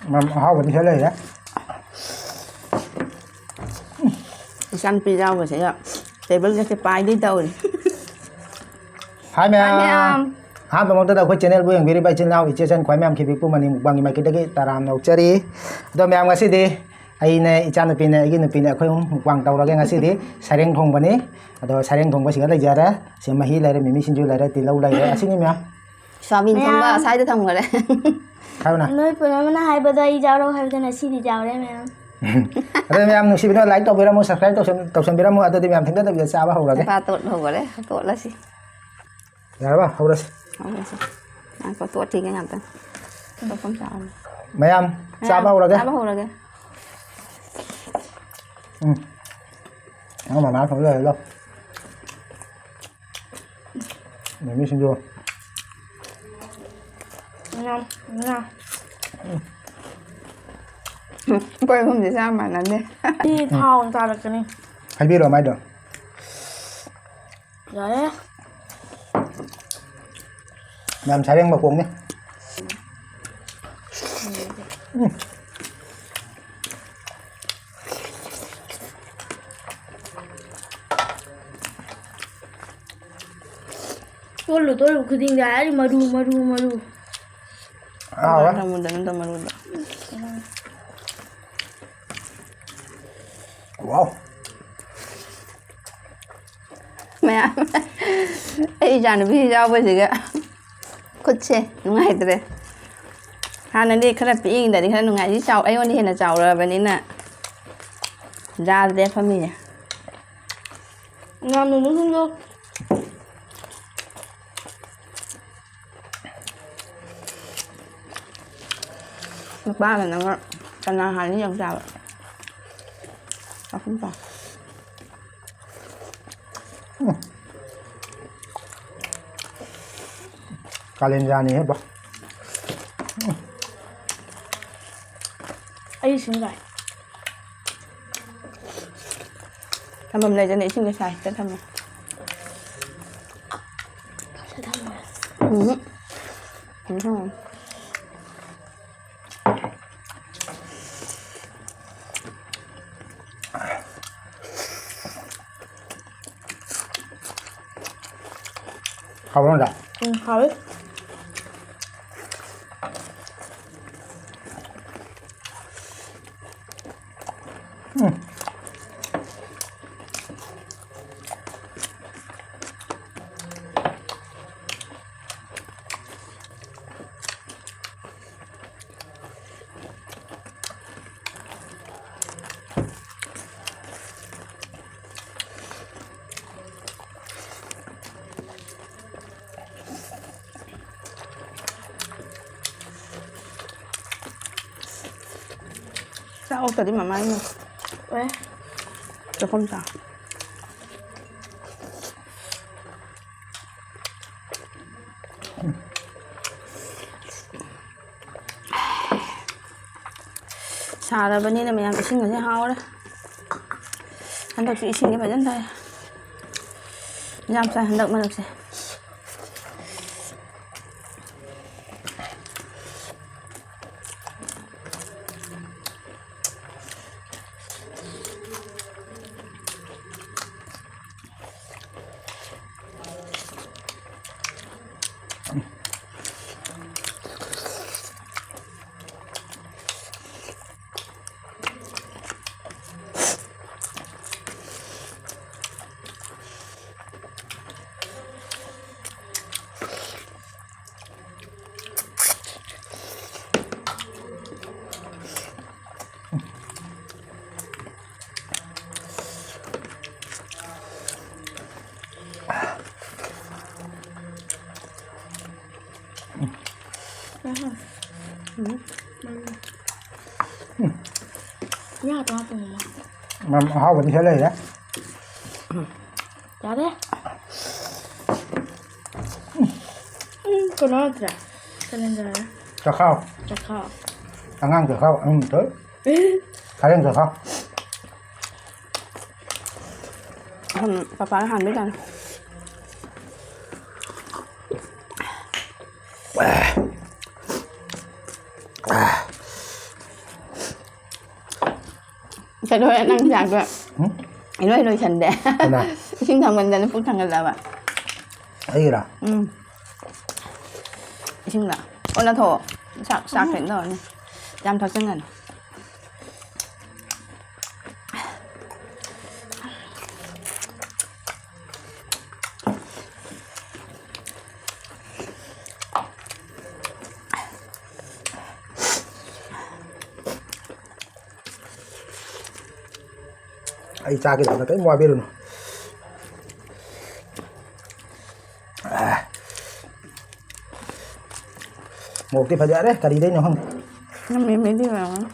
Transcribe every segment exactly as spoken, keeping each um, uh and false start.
ꯃꯌꯥꯝ ꯑꯍꯥꯎꯕꯗꯤ ꯁꯤꯗ ꯂꯩꯔꯦ꯫ ꯏꯆꯥꯅꯨꯄꯤ ꯌꯥꯎꯕꯁꯤꯒ ꯇꯦꯕꯜꯒꯁꯦ ꯄꯥꯏꯗꯣꯏ ꯇꯧꯔꯤ꯫ ꯍꯥꯏ ꯃꯌꯥꯝ꯫ ꯍꯥꯏ ꯃꯌꯥꯝ꯫ ꯑꯍꯥꯟꯕ ꯃꯛꯇꯗ ꯑꯩꯈꯣꯏ ꯆꯦꯅꯦꯜꯕꯨ ꯌꯦꯡꯕꯤꯔꯤꯕ ꯏꯆꯤꯜ ꯏꯅꯥꯎ ꯏꯆꯦ ꯏꯆꯟ ꯈ꯭ꯋꯥꯏ ꯃꯌꯥꯝ ꯈꯤꯕꯤꯛꯄꯨ ꯃꯅꯤꯡ ꯃꯨꯛꯕꯥꯡꯒꯤ ꯃꯥꯏꯀꯩꯗꯒꯤ ꯇꯔꯥꯝꯅ ꯑꯣꯛꯆꯔꯤ꯫ ꯑꯗꯣ ꯃꯌꯥꯝ, ꯉꯁꯤꯗꯤ ꯑꯩꯅꯦ, ꯏꯆꯥꯅꯨꯄꯤꯅꯦ, ꯑꯩꯒꯤ ꯅꯨꯄꯤꯅꯦ, ꯑꯩꯈꯣꯏ ꯑꯍꯨꯝ ꯃꯨꯛꯕꯥꯡ ꯇꯧꯔꯒꯦ ꯉꯁꯤꯗꯤ꯫ ꯁꯔꯦꯡ ꯊꯣꯡꯕꯅꯤ꯫ ꯑꯗꯣ ꯁꯔꯦꯡ ꯊꯣꯡꯕꯁꯤꯒ ꯂꯩꯖꯔꯦ꯫ ꯁꯤ ꯃꯍꯤ ꯂꯩꯔꯦ, ꯃꯤꯃꯤ ꯁꯤꯡꯖꯨ ꯂꯩꯔꯦ, ꯇꯤꯜꯍꯧ ꯂꯩꯔꯦ꯫ ꯑꯁꯤꯅꯤ ꯃꯌꯥꯝ꯫ ꯁꯣꯌꯥꯕꯤꯟ ꯊꯝꯕ ꯃꯌꯥꯝ꯫ ꯑꯁ꯭ꯋꯥꯏꯗ ꯊꯝꯈꯔꯦ꯫ ꯍꯥꯏꯔꯣꯅ꯫ ꯅꯣꯏ ꯄꯨꯝꯅꯃꯛꯅ ꯍꯥꯏꯕꯗꯣ ꯑꯩ ꯌꯥꯎꯔꯣ ꯍꯥꯏꯕꯗꯨꯅ ꯁꯤꯗꯤ ꯌꯥꯎꯔꯦ ꯃꯌꯥꯝ꯫ ꯑꯗꯣ ꯃꯌꯥꯝ ꯅꯨꯡꯁꯤꯕꯤꯅ like ꯇꯧꯕꯤꯔꯝꯃꯨ, subscribe ꯇꯧꯁꯟ-, ꯇꯧꯁꯟꯕꯤꯔꯝꯃꯨ꯫ ꯑꯗꯨꯗꯤ ꯃꯌꯥꯝ ꯊꯦꯡꯊꯗꯕꯤꯗ ꯆꯥꯕ ꯍꯧꯔꯒꯦ꯫ ꯏꯄꯥ ꯇꯣꯠ ꯍꯧꯈꯔꯦ, ꯇꯣꯠꯂꯁꯤ꯫ ꯌꯥꯔꯕ? ꯍꯧꯔꯁꯤ꯫ ꯍꯧꯔꯁꯤ꯫ ꯉꯥꯏꯈꯣ, ꯇꯣꯠꯈꯤꯒꯦ ꯉꯥꯛꯇꯪ꯫ ꯇꯣꯠꯐꯝ ꯆꯥꯕꯅꯤ꯫ ꯃꯌꯥꯝ, ꯃꯌꯥꯝ, ꯆꯥꯕ ꯍꯧꯔꯒꯦ꯫ ꯆꯥꯕ ꯍꯧꯔꯒꯦ꯫ ꯎꯝ꯫ ꯅꯪ ꯃꯃꯥ ꯊꯣꯡ ꯂꯣꯏꯔꯦ, ꯂꯧ꯫ ꯃꯤꯃꯤ ꯁꯤꯡꯖꯨ꯫ ꯉꯥ, ꯉꯥ꯫ ꯑꯩꯈꯣꯏ ꯑꯍꯨꯝꯁꯦ ꯆꯥ ꯃꯥꯟꯅꯗꯦ꯫ ꯁꯤ ꯊꯥꯎ ꯑꯣꯏꯅ ꯆꯥꯔꯛꯀꯅꯤ꯫ ꯍꯥꯏꯕꯤꯔꯣ ꯃꯥꯏꯗꯣ꯫ ꯌꯥꯔꯦ꯫ ꯃꯌꯥꯝ ꯁꯔꯦꯡ ꯃꯈꯣꯡꯅꯤ꯫ ꯎꯝ꯫ ꯇꯣꯠꯂꯨ, ꯇꯣꯠꯂꯨ ꯈꯨꯗꯤꯡꯗ ꯍꯥꯏꯔꯤ ꯃꯔꯨ, ꯃꯔꯨ, ꯃꯔꯨ꯫ ꯍꯥꯎꯋꯦ꯫ ꯃꯨꯟꯗ ꯅꯠꯇ ꯃꯔꯨꯗꯣ꯫ Wow꯫ ꯃꯌꯥꯝ, ꯑꯩ ꯏꯆꯥꯅꯨꯄꯤ ꯌꯥꯎꯕꯁꯤꯒ ꯈꯨꯠꯁꯦ ꯅꯨꯡꯉꯥꯏꯇ꯭ꯔꯦ꯫ ꯍꯥꯟꯅꯗꯤ ꯈꯔ ꯄꯤꯛꯏꯉꯩꯗꯗꯤ ꯈꯔ ꯅꯨꯡꯉꯥꯏ꯫ ꯍꯧꯖꯤꯛ ꯆꯥꯎ-, ꯑꯩꯉꯣꯟꯗ ꯍꯦꯟꯅ ꯆꯥꯎꯔꯛꯑꯕꯅꯤꯅ ꯌꯥꯗ꯭ꯔꯦ ꯐꯝꯃꯤꯁꯦ꯫ ꯌꯥꯝꯅ ꯅꯣꯛꯅꯤꯡꯕ꯫ ꯅꯨꯄꯥꯒ ꯅꯪꯒ ꯀꯅꯥ ꯍꯥꯟꯅ ꯌꯦꯡ ꯆꯥꯕ? ꯑꯍꯨꯝ ꯆꯥ꯫ ꯎꯝ꯫ ꯀꯥꯂꯦꯟꯖꯥꯅꯤꯍꯦ ꯕꯣ꯫ ꯑꯩ ꯁꯤꯡꯒꯥꯏ꯫ ꯊꯝꯐꯝ ꯂꯩꯇꯅ ꯏꯁꯤꯡꯗꯣ ꯁꯥꯏꯁꯤꯗ ꯊꯝꯃꯦ꯫ ꯎꯝ꯫ ꯎꯝ꯫ ꯍꯥꯎꯕ꯭ꯔꯣ, ꯅꯪꯗꯤ? ꯎꯝ, ꯍꯥꯎꯋꯤ꯫ ꯎꯝ꯫ ꯆꯥꯛ ꯑꯣꯛꯇꯗꯤ ꯃꯃꯥꯏꯅ ꯑꯦ꯫ ꯆꯥꯛꯈꯨꯝ ꯆꯥ꯫ ꯁꯥꯔꯕꯅꯤꯅ ꯃꯌꯥꯝ ꯏꯁꯤꯡꯒꯁꯦ ꯍꯥꯎꯔꯦ꯫ ꯍꯟꯗꯛꯁꯨ ꯏꯁꯤꯡꯁꯦ ꯐꯖꯅ ꯊꯛꯑꯦ꯫ ꯌꯥꯝ ꯆꯥꯏ ꯍꯟꯗꯛ ꯃꯔꯛꯁꯦ꯫ ꯎꯝ꯫ ꯉꯥ ꯍꯥꯞꯄ ꯍꯥꯞꯄꯅꯤꯅ꯫ ꯃꯝ ꯑꯍꯥꯎꯕꯗꯤ ꯁꯤꯗ ꯂꯩꯔꯦ꯫ ꯌꯥꯔꯦ꯫ ꯎꯝ, ꯀꯩꯅꯣ ꯅꯠꯇ꯭ꯔꯥ? ꯀꯥꯂꯦꯟꯗꯔ꯫ ꯆꯈꯥꯎ꯫ ꯆꯈꯥꯎ꯫ ꯑꯉꯥꯡ ꯆꯈꯥꯎ꯫ ꯎꯝ, ꯊꯣꯏ꯫ ꯁꯔꯦꯡ ꯆꯈꯥꯎ꯫ ꯎꯝ, ꯄꯄꯥꯅ ꯍꯥꯟꯕꯤ ꯇꯥꯔꯦ꯫ ꯀꯩꯗꯧꯔꯦ ꯅꯪ ꯆꯥꯛꯇꯣ? ꯏꯂꯣꯏ ꯂꯣꯏꯁꯟꯗꯦ꯫ ꯀꯅꯥ? ꯏꯁꯤꯡ ꯊꯥꯡꯒꯠꯗꯅ ꯄꯨꯛ ꯊꯥꯡꯒꯠꯂꯕ꯫ ꯑꯩꯒꯤꯔꯥ? ꯎꯝ꯫ ꯏꯁꯤꯡꯗ ꯑꯣꯟꯅ ꯊꯣꯛꯑꯣ꯫ ꯆꯥꯛ ꯆꯥꯛ ꯀꯩꯅꯣ ꯇꯧꯔꯅꯤ꯫ ꯌꯥꯝ ꯊꯛꯆꯟꯒꯅꯨ꯫ ꯑꯩ ꯆꯥꯒꯦꯗꯧꯕꯗ ꯀꯔꯤꯝ ꯋꯥꯕꯤꯔꯨꯅꯨ꯫ ꯃꯣꯔꯣꯛꯇꯤ ꯐꯖꯔꯦ, ꯀꯔꯤꯗꯩꯅꯣ ꯈꯪꯗꯦ꯫ ꯅꯪ ꯃꯤꯃꯤꯗꯤ ꯑꯣꯏꯔꯝꯒꯅꯤ꯫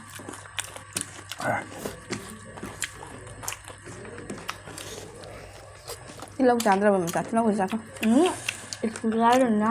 ꯇꯤꯜꯍꯧ ꯆꯥꯗ꯭ꯔꯕ ꯃꯆꯥ, ꯇꯤꯜꯍꯧꯗꯤ ꯆꯥꯈꯣ꯫ ꯎꯝ, ꯏꯁꯀꯨꯜ ꯀꯥꯏꯗꯅ꯫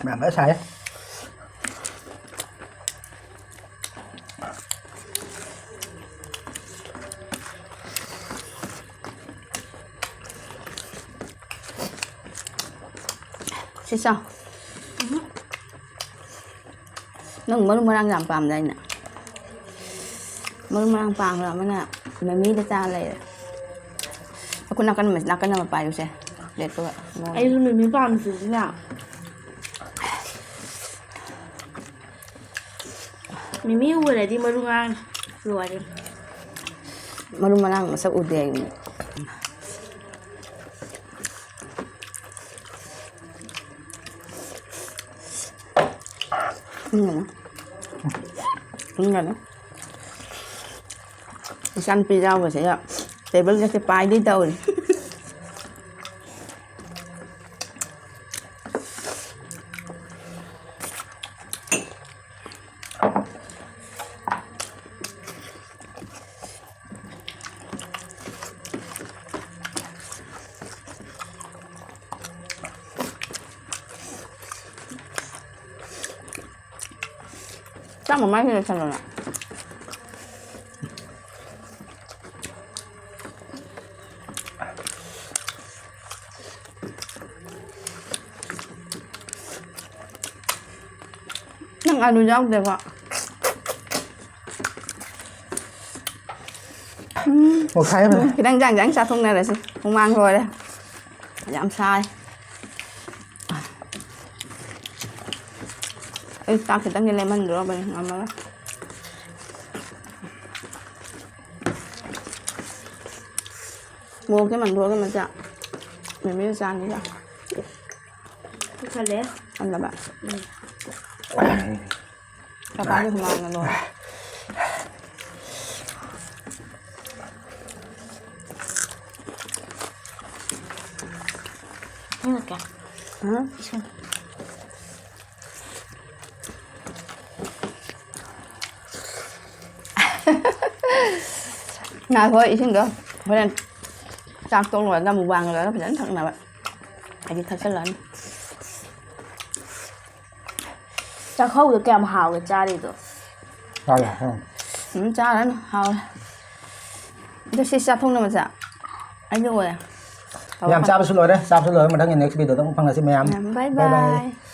ꯃꯌꯥꯝ ꯐꯖꯅ ꯁꯥꯏ꯫ ꯁꯤ ꯆꯥꯎ꯫ ꯅꯪ ꯃꯔꯨ ꯃꯔꯥꯡ ꯌꯥꯝ ꯄꯥꯝꯗꯥꯏꯅꯦ? ꯃꯔꯨ ꯃꯔꯥꯡ ꯄꯥꯝꯈ꯭ꯔ ꯑꯃꯅ ꯃꯃꯤꯗ ꯆꯥ ꯂꯩꯔꯦ꯫ ꯑꯩꯈꯣꯏ ꯅꯥꯀꯟ ꯑꯃ, ꯅꯥꯀꯟ ꯑꯃ ꯄꯥꯏꯌꯨꯁꯦ, ꯄ꯭ꯂꯦꯠꯇꯨꯒ꯫ ꯑꯩꯁꯨ ꯃꯤꯃꯤ ꯄꯥꯝꯃꯤꯁꯤꯗꯤꯅꯦ꯫ ꯃꯤꯃꯤ ꯎꯔꯗꯤ ꯃꯔꯨ ꯃꯔꯥꯡ ꯂꯣꯏꯔꯦ꯫ ꯃꯔꯨ ꯃꯔꯥꯡ ꯃꯁꯛ ꯎꯗꯦ ꯑꯩ꯫ ꯎꯝ꯫ ꯎꯝ꯫ ꯏꯆꯥꯅꯨꯄꯤ ꯌꯥꯎꯕꯁꯤꯗ ꯇꯦꯕꯜꯒꯁꯦ ꯄꯥꯏꯗꯣꯏ ꯇꯧꯔꯤ꯫ ꯆꯥꯛ ꯃꯃꯥꯏ ꯁꯤꯗ ꯊꯝꯃꯣꯅ꯫ ꯅꯪ ꯑꯂꯨ ꯌꯥꯎꯗꯦꯀꯣ? ꯎꯝ, ꯑꯣ, ꯈꯥꯏꯔꯝꯃꯦ꯫ ꯈꯤꯇꯪ ꯆꯥꯡ ꯆꯥꯡ ꯆꯥꯊꯣꯛꯅꯔꯁꯤ꯫ ꯍꯨꯃꯥꯡ ꯂꯣꯏꯔꯦ꯫ ꯌꯥꯝ ꯁꯥꯏ꯫ ꯑꯩ ꯆꯥꯛ ꯈꯤꯇꯪꯗꯤ ꯂꯦꯝꯍꯟꯗ꯭ꯔꯣꯕꯅꯤ, ꯉꯝꯃꯔꯣꯏ꯫ ꯃꯣꯔꯣꯛꯁꯦ ꯃꯟꯊꯣꯛꯑꯒ ꯃꯆꯥ ꯃꯦꯃꯤꯅ ꯆꯥꯅꯤꯗ꯫ ꯄꯨꯈꯠꯂꯦ꯫ ꯍꯟꯗꯕ꯫ ꯎꯝ꯫ ꯄꯄꯥꯗꯤ ꯍꯨꯃꯥꯡꯅ ꯂꯣꯏꯔꯦ꯫ ꯏꯁꯤꯡ ꯊꯛꯀꯦ꯫ ꯎꯝ? ꯏꯁꯤꯡ꯫ ꯉꯥꯏꯈꯣ, ꯏꯁꯤꯡꯗꯣ ꯍꯣꯔꯦꯟ ꯆꯥꯛ ꯇꯣꯛ ꯂꯣꯏꯔꯒ, ꯃꯨꯛꯕꯥꯡ ꯂꯣꯏꯔꯒ ꯐꯖꯅ ꯊꯛꯅꯕ꯫ ꯑꯩꯗꯤ ꯊꯛꯆꯜꯂꯅꯤ꯫ ꯆꯥꯛꯍꯧꯗꯣ ꯀꯌꯥꯝ ꯍꯥꯎꯒꯦ ꯆꯥꯔꯤꯗꯣ? ꯆꯥꯔꯦ, ꯍꯥꯎꯋꯦ꯫ ꯎꯝ, ꯆꯥꯔꯅꯨ, ꯍꯥꯎꯋꯦ꯫ ꯑꯗꯣ ꯁꯤ ꯆꯥꯊꯣꯛꯅꯕ ꯆꯥ-, ꯑꯩꯗꯤ ꯑꯣꯏꯔꯦ꯫ ꯌꯥꯝ ꯆꯥꯕꯁꯨ ꯂꯣꯏꯔꯦ, ꯆꯥꯕꯁꯨ ꯂꯣꯏꯔꯦ꯫ ꯃꯊꯪꯒꯤ next video ꯗ ꯑꯃꯨꯛ ꯐꯪꯉꯁꯤ ꯃꯌꯥꯝ꯫ ꯃꯌꯥꯝ, bye bye bye꯫ Bye꯫